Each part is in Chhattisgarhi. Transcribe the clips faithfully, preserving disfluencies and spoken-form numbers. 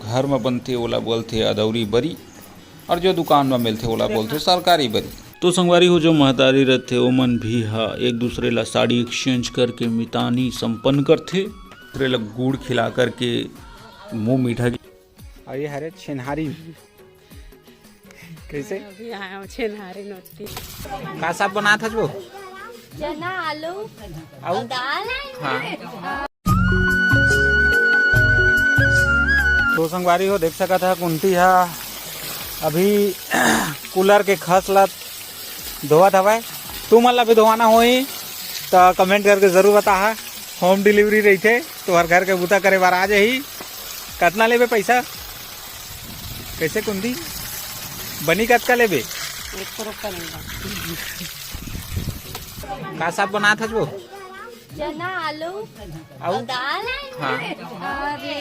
घर म बनथे, ओला बोलथे अदौरी बरी, और जो दुकान म मिलथे, ओला बोलथे सरकारी बरी। तो संगवारी हो, जो महतारी रथे, ओमन भी ह एक दूसरे ला साड़ी exchange करके मितानी संपन्न करथे। दूसरे ला गुड़ खिला करके मुंह मीठा। और ये हरे छेनहारी। कैसे? अभी आया हूँ छेनहारी नोती। का साग बनात हस वो? चना, आलू अउ? और दाल। हाँ। तो संगवारी हो, देख सकत ह, कुंती ह अभी कूलर के खस ला धोवत हवय। तुमन ला भी धोवाना होही त comment करके जरूर बताहा। Home delivery रहिथे, तोहर घर के बूता करे बर आ जाही। कतना लेबे पैसा? कैसे कुंती? बनी कतका लेबे? एक सौ रुपया लेगा। का साग बनात हस वो? चना, आलू अउ? और दाल। हाँ। अरे बाप रे।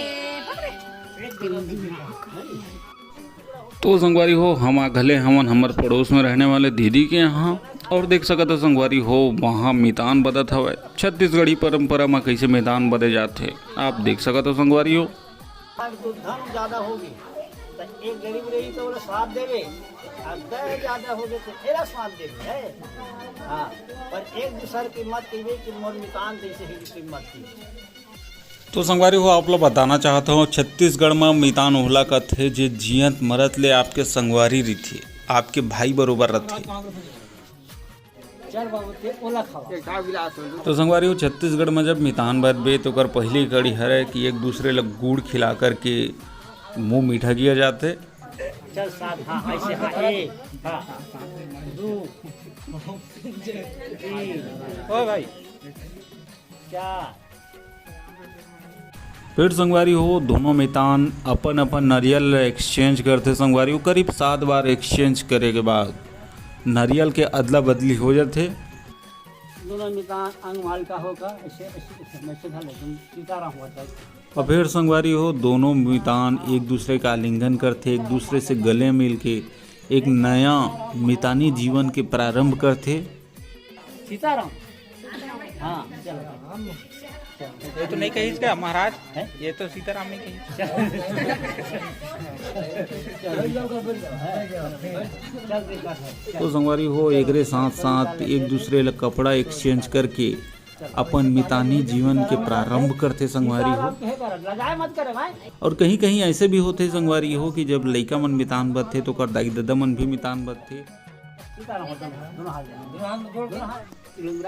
तो संगवारी हो, हम आ घले हमन हमर पड़ोस में रहने वाले दीदी के यहाँ, और देख सकत हो संगवारी हो, वहाँ मितान बदत हवय। छत्तीसगढ़ी परंपरा में कैसे मितान बदे जाथे, आप देख सकत हो संगवारी हो। अगर तो धन ज्यादा होगे, तो एक गरीब रही तो ओला साथ देवे, और दया ज्यादा होगे तो एला साथ देवे, है। हाँ, पर एक दूसर की मत कहिए कि मोर मितान जैसे ही की मत की। तो संगवारी हो, आप ला बताना चाहत हूँ, छत्तीसगढ़ में मितान ओला कथे, जे जियंत मरत ले आपके संगवारी रहिथे, आपके भाई बरोबर रथे। तो संगवारी हो, छत्तीसगढ़ में जब मितान बदबे, तो ओकर पहली कड़ी हरे कि एक दूसरे ला गुड़ खिला करके मुंह मीठा किया जाथे। चल साथ, हाँ, ऐसे, हाँ, ए, हाँ। दो, तीन, ओ भाई, चार। फिर संगवारी हो, दोनों मितान अपन अपन नरियल exchange करथे संगवारी हो। करीब सात बार exchange करे के बाद नरियल के अदला बदली हो जाथे। दोनों मितान अंग माल का होगा, ऐसे, ऐसे, ऐसे, ऐसे घाल एकदम सीताराम हुआ था। और फिर संगवारी हो, दोनों मितान एक दूसरे का आलिंगन करथे, एक दूसरे से गले मिल के एक नया मितानी जीवन के प्रारंभ करथे। सीताराम। हाँ, चलो। ये तो नहीं कही इसका महाराज, हैं? ये तो सीताराम नहीं कही। चल, चल, चल। तो संगवारी हो, एकरे साथ साथ एक दूसरे ला कपड़ा exchange करके अपन मितानी जीवन के प्रारंभ करथे संगवारी हो। और कहीं कहीं ऐसे भी होथे संगवारी हो कि जब लइका मन मितान बदथे तो ओकर दाई ददा मन भी मितान बदथे।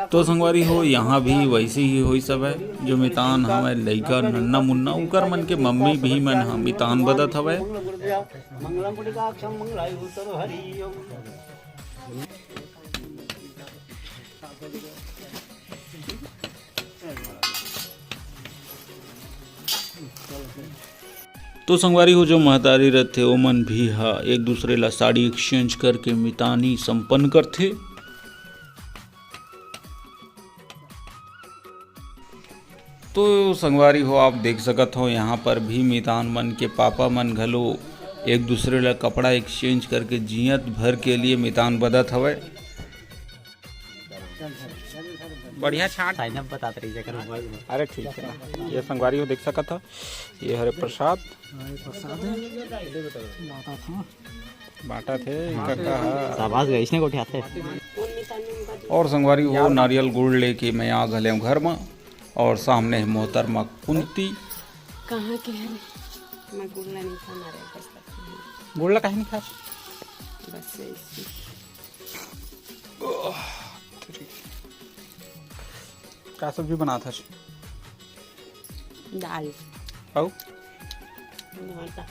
तो संगवारी हो, यहाँ भी वैसे ही होई सब है, जो मितान हवय लइका नन्ना मुन्ना, उकर मन के मम्मी भी मन ह मितान बदत हवय। मंगलम पुटिकाक्षम मंगलायुतरो हरि ओम। तो संगवारी हो, जो महतारी रथे, ओमन भी ह एक दूसरे ला साड़ी exchange करके मितानी संपन्न करथे। तो संगवारी हो, आप देख सकत हो, यहाँ पर भी मितान मन के पापा मन घलो एक दूसरे ला कपड़ा exchange करके जियत भर के लिए मितान बदत हवय। बढ़िया छांट। साइन अप बतात रही जेकर मोबाइल में। अरे ठीक है ना, ये संगवारी हो देख सकत हो, ये हरे प्रसाद। हाँ, ये प्रसाद है। बांटा था। बांटा थे, इनका का है? शाबाश, इसने को उठाते। और संगवारी हो, नारियल गुड़ लेके मैं आ घले हूँ घर में, और सामने है मोहतरमा कुंती। कहाँ के हरे? मैं गुड़ ला नहीं खाना रहे, बस तक। गुड़ ला काहे नहीं खास? बस ऐसे। का सब्जी बनात हस? दाल। अउ? भाटा।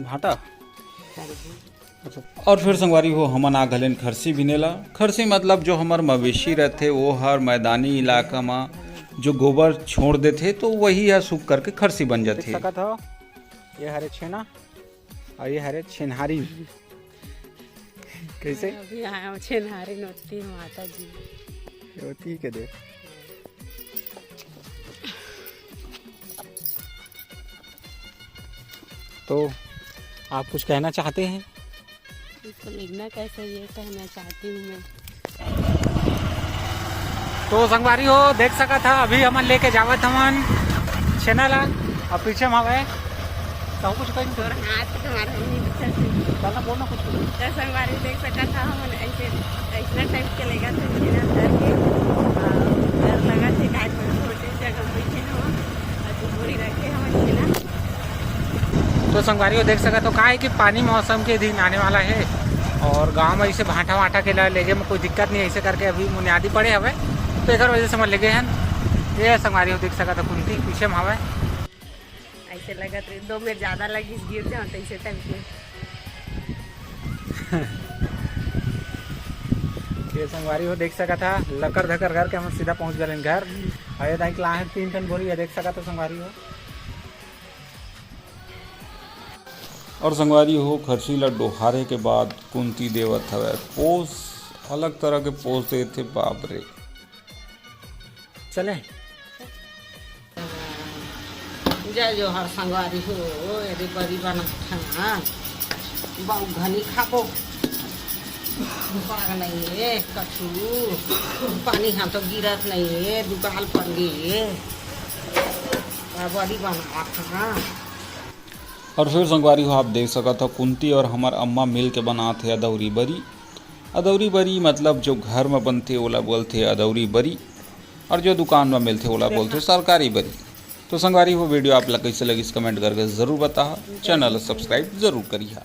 भाटा? दाल। अच्छा। और फिर संगवारी हो, हमन आ घलेन खरसी बिने ला। खरसी मतलब जो हमर मवेशी रहथे, वो हर मैदानी इलाका म जो गोबर छोड़ देथे, तो वही ह सूख करके खरसी बन देख जाथे। सकत हो, ये हरे छेना। अउ ये हरे छेनहारी। कैसे? मैं अभी आया हूँ छेनहारी नोती माता जी। नोती के दे। तो आप कुछ कहना चाहते हैं? इसको लिखना कैसे, ये कहना चाहती हूँ मैं। तो संगवारी हो, देख सकत हा, अभी हमन लेके जावत हमन छेना ला, अउ पीछे में हवे कहूँ कुछ कहीं तोर हाथ तुम्हारे नहीं दिखत हे। चलना बोलना कुछ कुछ। तो संगवारी देख सकत हा, हमन ऐसे ऐसना टाइप के लेगा थे छेना धर के, और डर लगा थे, काहे छोटे जगह बैठे हो, और तू बोरी रखे हमन छेना। तो संगवारी हो देख सकत हो, का है कि पानी मौसम के दिन आने वाला है और गांव में ऐसे भांटा वांटा के ला लेगे में कोई दिक्कत नहीं, ऐसे करके अभी मुनियादी पड़े हवे, तो एक वजह से मैं लेगे हन। ये संगवारी हो देख सकत हो, कुंती पीछे में हवे। ऐसे लगत रही दो में ज्यादा लगिस, गिर जाओ तो ऐसे टाइप के। ये संगवारी हो देख सकत हा, लकर धकर घर के हम सीधा पहुंच गए घर। और ये दाई के लाहे तीन ठन बोरी है, देख सकत हो संगवारी हो। और संगवारी हो, खरसी ला डोहारे के बाद कुंती देवत हवय पोस, अलग तरह के पोस देथे, बाप रे। चले। जय जोहार संगवारी हो, एदे बरी बनात हन, बाऊ घनी खाबो। पाग नहीं है कछु, पानी हा तो गिरत नहीं है, दुकाल पड़ गई है, बरी बनात हन। और फिर संगवारी हो, आप देख सकत हो, कुंती और हमर अम्मा मिल के बनात हे अदौरी बरी। अदौरी बरी मतलब जो घर में बनथे, ओला बोलथे अदौरी बरी, और जो दुकान में मिलथे, ओला बोलथे सरकारी बरी। तो संगवारी हो, वीडियो आप ला कैसे लगिस, कमेंट करके जरूर बताहा, चैनल सब्सक्राइब जरूर करिहा।